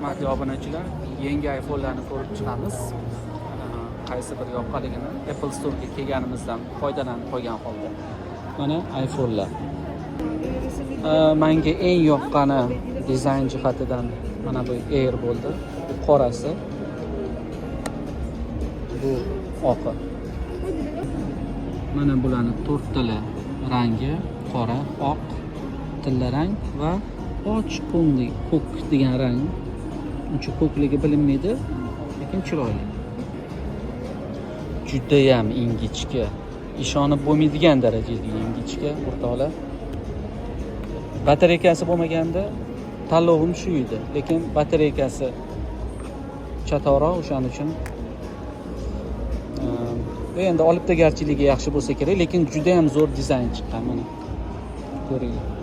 Hurmatli obunachilar, yangi iPhone'larni ko'rib chiqamiz. Qaysi biri yoqqanligini Apple Store'ga kelganimizdan foydalanib qolgan holda. Mana iPhone'lar. Menga eng yoqqani dizayn jihatidan mana bu Air bo'ldi. Bu qorasi. Bu oqi. Mana bularni to'rttala rangi: qora, oq, tilla rang va och ko'ngli ko'k degan rang. Uncha ko'kligi bilinmaydi, lekin chiroyli. Judayam ingichka, ishonib bo'lmaydigan darajada ingichka, o'rtoqlar. Batareykasi bo'lmaganda tanlovim shu edi, lekin batareykasi chatoqroq, o'shaning uchun bu endi olibtagarchiligi yaxshi bo'lsa kerak, lekin juda ham zo'r dizayn chiqqan, mana ko'ringlar.